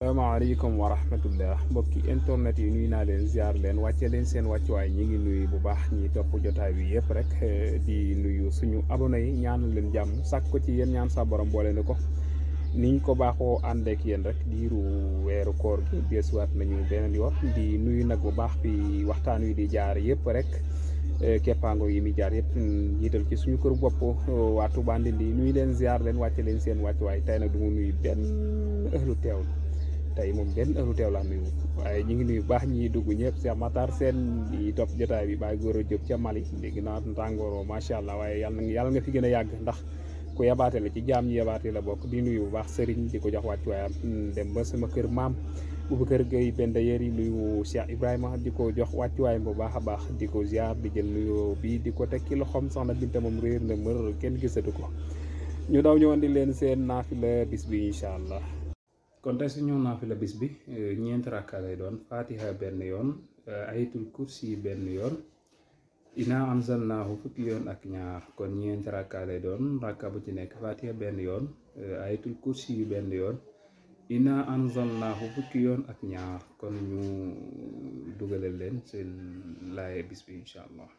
Assalamualaikum warahmatullah mbokki internet yi nuyu naa leen ziar leen wàcce leen seen wàccuwaay ñi ngi nuyu bu baax ñi topp jotaay bi yëpp rek di nuyu suñu abonné yi ñaanal leen jàmm sàkk ko ci yéen ñaan sa borom boole na ko niñ ko baaxoo àndeek yéen rek diiru weeru koor gi deesuwaat nañu beneen yoon di nuyu nag bu baax fi waxtaan wi di jaar yëpp rek keppaango yi mi jaar yëpp jiital ci suñu kër bopp waa Touba Ndindi nuyu leen ziar leen wàcce leen seen wàccuwaay tey nag du mu nuyu benn ëhlu teewlu tey moom benn ëllu teew laa nuyu waaye ñu ngi nuyu baax ñi dugg ñëpp Cheikh Matar Sène di topp jotaay bi Baye Gora Diop ca Mali léegi naa tàngooroo macha allah waaye yàlla nga fi gën a yàgg ndax ku yabaate la ci jaam ñi yabaate la bokk di nuyu bu baax sëriñ di ko jox wàccuwaayam dem ba sama kër maam bu kër gay benn yéer yi nuyu Cheikh Ibrahima di ko jox wàccuwaayam bu baax a baax di ko ziar di jël nuyoo bi di ko teg ci loxoom soxna Binta moom réer na mër kenn gisatu ko ñu daw ñu andi leen seen naafila bis bi incha allah. kon tey suñu naafila bis bi ñeenti rakka lay doon fatiha benn yoon ayatul kursi benn yoon ina anzalnaahu fukki yoon ak ñaar kon ñeenti rakka lay doon rakka bu ci nekk fatiha benn yoon ayatul kursi benn yoon ina anzalnaahu fukki yoon ak ñaar kon ñu dugalal leen seen laaye bis bi incha allah.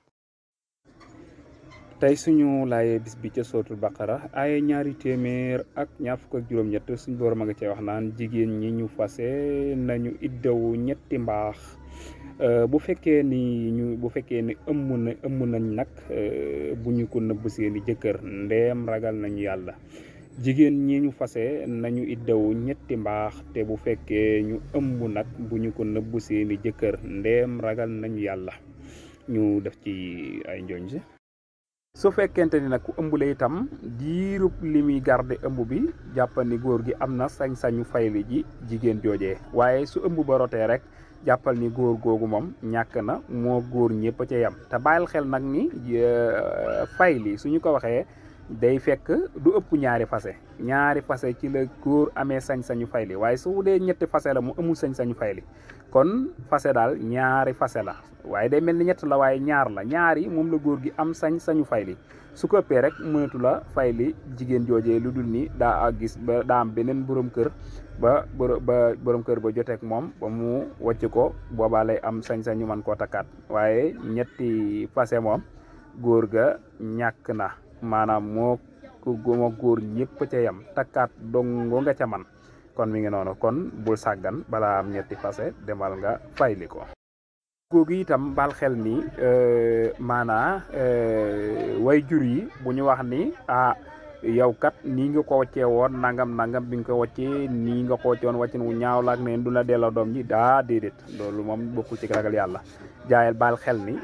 tey suñu laayee bis bi ca sootul baqara ay ñaari téeméer ak ñaar fukk ak juróom-ñett suñu borom a nga cee wax naan jigéen ñi ñu fase nañu iddawu ñetti mbaax bu fekkee ni ëmm nañ nag bu ñu ko nëbb seeni jëkkër ndeem ragal nañu yàlla jigéen ñi ñu fase nañu iddawu ñetti mbaax te bu fekkee ñu ëmb nag bu ñu ko nëbb seeni jëkkër ndeem ragal nañu yàlla ñu def ci ay njoñ si su fekkente ni nag ku ëmbule itam diirub li muy garde ëmb bi jàppal ni góor gi am na sañ-sañu fayli ji jigéen joojee waaye su ëmb ba rotee rek jàppal ni góor googu moom ñàkk na moo góor ñëpp a ca yam te bàyyil xel nag ni fayli suñu ko waxee day fekk du ëpp ñaari fase ci la góor amee sañ-sañu fayli waaye su dee ñetti fase la mu amul sañ-sañu fayli kon fase daal ñaari fase la waaye day mel ni ñett la waaye ñaar yi moom la góor gi am sañ-sañu fayli su ko ëppee rek mënatu la fayli jigéen joojee lu dul ni daa am beneen borom kër ba borom kër ba joteek moom ba mu wàcc ko boobaa lay am sañ-sañu man koo takkaat waaye ñetti fase moom góor ga ñàkk na maanaam moo góor ñëpp ca yam takkaat dongo nga ca man kon mi ngi noonu kon bul sàggan balaa am ñetti fase demal nga fayli ko googu itam bal xel ni way jur yi bu ñu wax ni yow kat nii nga ko waccee woon nangam bi nga ko waccee nii nga ko wacce woon waccin wu ñaaw laak neen du la delloo doom ji déedéet loolu moom bokkul ci ragal yàlla jaayal baal xel ni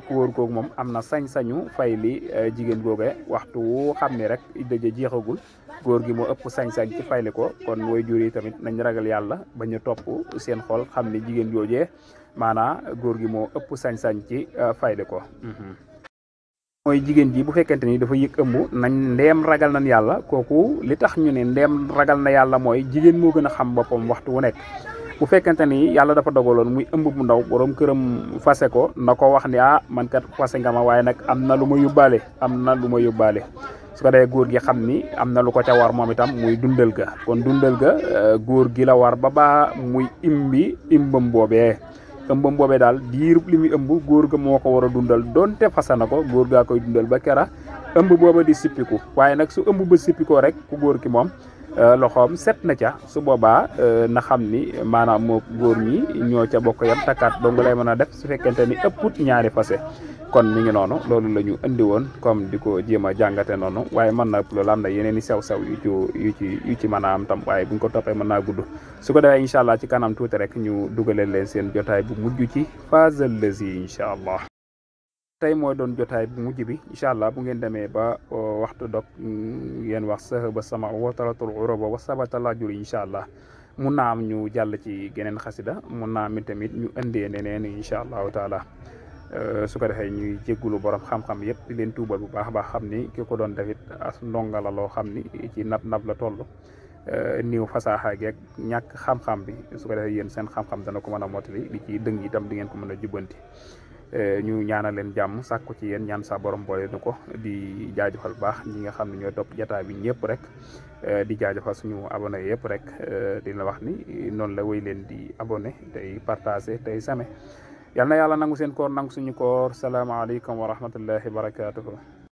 ku wóor googu moom am na sañ-sañu fay li jigéen googe waxtu wu xam ni rek iddaje jeexagul góor gi moo ëpp sañ-sañ ci fayli ko kon way jur yi tamit nañ ragal yàlla bañ a topp seen xol xam ni jigéen joojee góor gi moo ëpp sañ-sañ ci fayli ko mooy jigéen ji bu fekkente ni dafa yëg ëmb nañ ndeem ragal nañ yàlla kooku li tax ñu ne ndeem ragal na yàlla mooy jigéen moo gën a xam boppam waxtu wu nekk bu fekkente ni yàlla dafa dogaloon muy ëmb bu ndaw borom këram fase ko na ko wax ni man kat fase nga ma waaye nag am na lu ma yóbbaale su ko dee góor gi xam ni am na lu ko ca war moom itam muy dundal ga kon dundal ga góor gi la war ba muy imbam boobee daal diirub li muy ëmb góor ga moo ko war a dundal donte fase na ko góor gaa koy dundal ba kera ëmb booba di sippiku waaye nag su ëmb ba sippikoo rek ku góor ki moom loxoom set na ca su boobaa na xam ni maanaam moo góor ñi ñoo ca bokk yam takkaat dong lay mën a def su fekkente ni ëpput ñaari fase kon mi ngi noonu loolu la ñu indi woon comme di ko jéem a jàngate noonu waaye mën na loolu am na yeneen i sew-sew yu ci mën a am tam waaye buñ ko toppee mën naa gudd su ko defee incha allah ci kanam tuuti rek ñu dugalee leen seen jotaay bu mujj ci Fazal Lazi incha allah tey mooy doon jotaay bu mujj bi incha allah bu ngeen demee ba waxtu dog ngeen wax sahaba sama wataratul uroba wa sabata lajur incha allah mun naa am ñu jàll ci geneen xasida mun naa am tamit ñu indee neneen incha allahu taala su ko defee ñuy jéggulu borom xam-xam yëpp di leen tuubal bu baax a baax xam ni ki ko doon defit as ndonga la loo xam ni ci nab la toll niw fasaaxa geeg ñàkk xam-xam bi su ko defee yéen seen xam-xam dana ko mën a mottali li ci dëng itam di ngeen ko mën a jubbanti ñu ñaanal leen jàmm sàkku ci yéen ñaan sa borom boole nu ko di jaajëfal baax ñi nga xam ne ñooy topp jataa bi ñëpp rek di jaajëfal suñu abonné yëpp rek di la wax ni noonu la wéy leen di abonné tey partagé tey same yal na yàlla nangu seen koor nangu suñu koor salaamaaleykum wa rahmatullahi wa barakatuhu